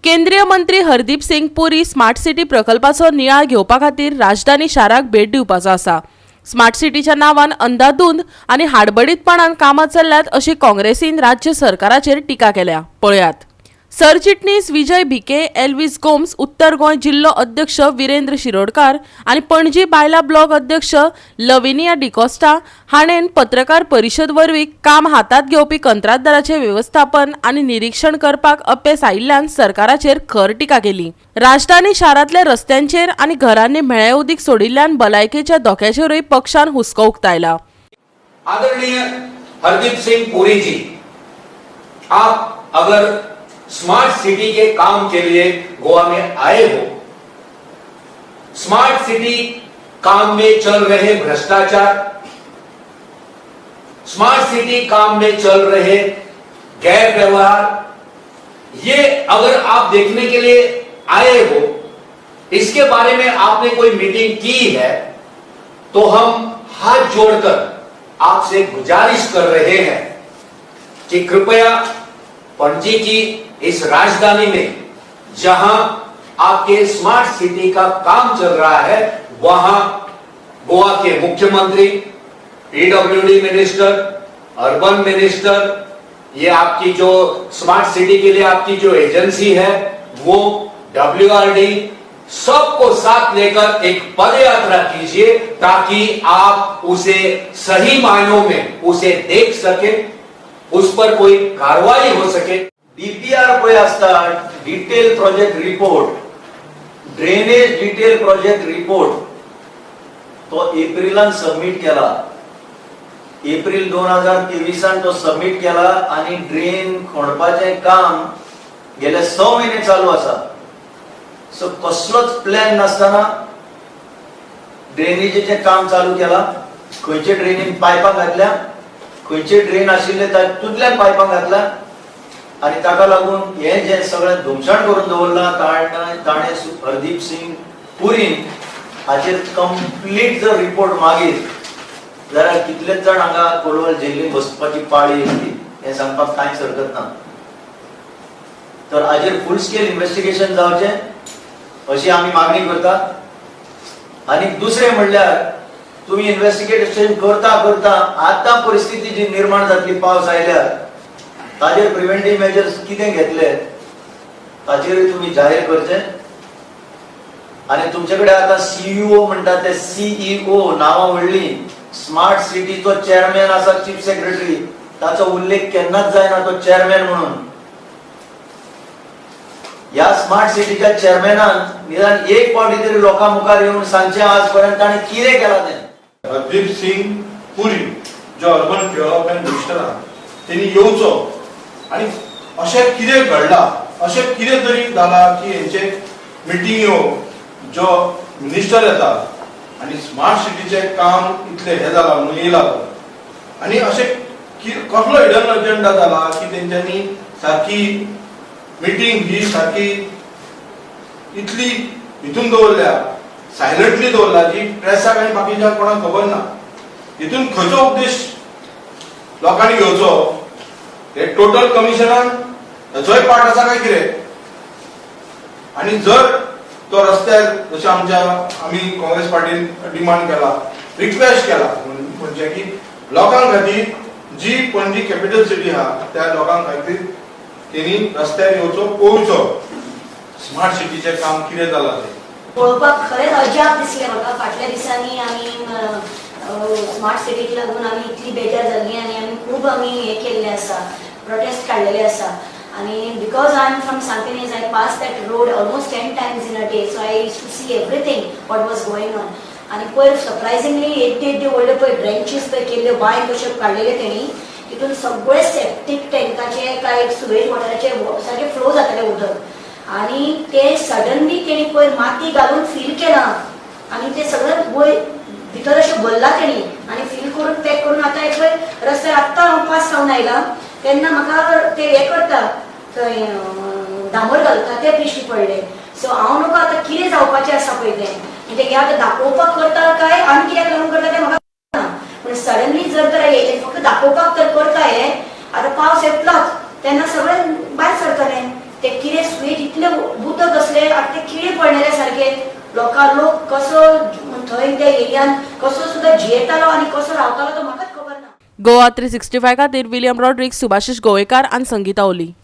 केंद्रीय मंत्री Hardeep Singh Puri smart city प्रकल्पाचो नियाळ घेवपा खातीर राजधानी शाराक भेट दिवपाचो आसा. स्मार्ट सिटीच्या नांवान अंदाधुंद आनी हाडबडीतपणान कामां चल्ल्यात अशी काँग्रेसीन राज्य सरकाराचेर टिका केल्या. पळयात. सरचिटणीस विजय भिके, एल्वीस गोम्स, उत्तर गोंय जिल्लो अध्यक्ष विरेंद्र शिरोडकार आनी पणजी बायला ब्लॉक अध्यक्ष लविनिया डिकॉस्टा हाणेन पत्रकार परिशद वरवीं काम हातांत घेवपी कंत्राटदाराचें वेवस्थापन आनी निरीक्षण करपाक अपेस आयिल्ल्यान सरकाराचेर खर टिका केली. राजधानी शारांतल्या रस्त्यांचेर आनी घरांनी म्हेळें उदीक सोडिल्ल्यान भलायकेच्या धोक्याचेरूय पक्षान हुस्को उक्तायला. आदरणीय हरदीप सिंह पुरी जी, आप अगर स्मार्ट सिटी के काम के लिए गोवा में आए हो, स्मार्ट सिटी काम में चल रहे भ्रष्टाचार, स्मार्ट सिटी काम में चल रहे गैर व्यवहार, ये अगर आप देखने के लिए आए हो, इसके बारे में आपने कोई मीटिंग की है, तो हम हाथ जोड़कर आपसे गुजारिश कर रहे हैं कि कृपया पणजी की इस राजधानी में जहां आपके स्मार्ट सिटी का काम चल रहा है, वहां गोवा के मुख्यमंत्री, पीडब्ल्यूडी मिनिस्टर, अर्बन मिनिस्टर, ये आपकी जो स्मार्ट सिटी के लिए आपकी जो एजेंसी है वो, डब्ल्यूआरडी, सबको साथ लेकर एक पदयात्रा कीजिए ताकि आप उसे सही मायनों में उसे देख सके, उस पर कोई कार्रवाई हो सके. डीपीआर पळय आसता, detail project report, drainage detail project report, तो एप्रिलान सबमीट केला. एप्रील 2023 तो सबमीट केला आनी ड्रेन खणपाचें काम गेले 6 म्हयने चालू आसा. सो कसलोच प्लॅन नासतना ड्रेनेजीचें काम चालू केलां. खंयचे ड्रेनीन पायपां घातल्या, खंयचे ड्रेन आशिल्ले तातूंतल्यान पायपां घातल्या आनी ताका लागून हें जें सगळें धुमशण करून दवरलां ताणें हरदीप सिंग पुरीन, हाचेर कंप्लीट जर रिपोर्ट मागीत जाल्यार कितलेच जाण हांगा कोलवाल जेलीन बसपाची पाळी येतली हें सांगपाक कांयच हरकत ना. तर हाजेर फूल स्केल इन्व्हेस्टिगेशन जावचें अशी आमी मागणी करता. आनी दुसरें म्हणल्यार तुमी इन्व्हेस्टिगेशन करता करता आतां परिस्थिती जी निर्माण जातली पावस आयल्यार, ताजेर प्रिव्हेंटीव मेजर्स कितें घेतले ताचेरूय तुमी जाहीर करचे. आनी तुमचे कडेन आतां सीईओ म्हणटा ते सीईओ नांवां व्हडली, स्मार्ट सिटीचो चेअरमॅन आसा चीफ सेक्रेटरी, ताचो उल्लेख केन्नाच जायना तो चेअरमॅन म्हणून. ह्या स्मार्ट सिटीच्या चेअरमॅनान निदान एक फावटी तरी लोकां मुखार येवन सांगचें आज पर्यंत ताणें कितें केलां तें. हरदीप सिंग पुरी जो अर्बन डेव्हलपमेंट मिनिस्टर आहा, तेणी येवचो आनी अशें कितें घडलां, अशें कितें तरी जालां की हेंचे मिटिंग्यो जो मिनिस्टर येता आनी स्मार्ट सिटीचें काम इतलें हें जालां म्हणून येयला तो आनी अशें कसलो हिडन अजेंडा जाला की तेंच्यांनी सारकी मिटींग ही सारकी इतली हितून दवरल्या, सायलंटली दवरला जी प्रेसाक आनी बाकीच्या कोणाक खबर ना. हितून खंयचो उद्देश लोकांनी घेवचो? हे टोटल कमिशनान ताचोय पार्ट आसा काय कितें? आनी जर तो रस्त्यार जशें आमच्या आमी काँग्रेस पार्टीन डिमांड केला, रिक्वेस्ट केला, म्हणजे की लोकां खातीर, जी पणजी कॅपिटल सिटी आहा त्या लोकां खातीर तेणी रस्त्यार येवचो, पळोवचो स्मार्ट सिटीचें काम कितें जालां तें. पळोवपाक खरेंच अजाप दिसलें म्हाका. फाटल्या दिसांनी आमी स्मार्ट सिटीक लागून आमी इतली बेजार जाल्ली आनी आमी खूब आमी हें केल्लें आसा, प्रोटेस्ट काडलेले आसा. आनी because I am from Santa Inez, I pass that road almost 10 times in a day, so I used to see everything what was going on. आनी पयर सरप्रायझिंगली येद्दे येद्दे व्हडले पळय ड्रेंचीस पळय केल्ल्यो, बांय कश्यो काडलेले तेणी, तितून सगळे सेप्टीक टँकाचे काय सुवेज वॉटराचे सारके फ्लो जाताले उदक. आनी ते सडनली तेणी पयर माती घालून फील केलां आनी ते सगळें वयर भितर अशें भरलां तेणी आनी फील करून पॅक करून आतां हे पळय रस्त्यार. आत्तां हांव पास जावन आयलां तेन्ना म्हाका ते हे करता थंय डांबर घालता ते दिश्टी पडले. सो हांव नको आतां कितें जावपाचें आसा पळय तें, म्हणजे हे आतां दाखोवपाक करता काय आनी कित्याक लागून करता तें म्हाका कळना. पूण सडनली जर तर हे फक्त दाखोवपाक तर करता, हे आतां पावस येतलोच तेन्ना सगळें भायर सरतलें. ते कितें स्वीट इतले उदक असले आनी ते किडे पडलेले सारके लोकां लोक कसो थंय त्या एरियान कसो सुद्दां जियेतालो आनी कसो रावतालो तो म्हाकाच खबर ना. गोवा 365 खातीर विलियम रॉड्रिक्स, सुभाषिश गोवेकार आनी संगीता ओली.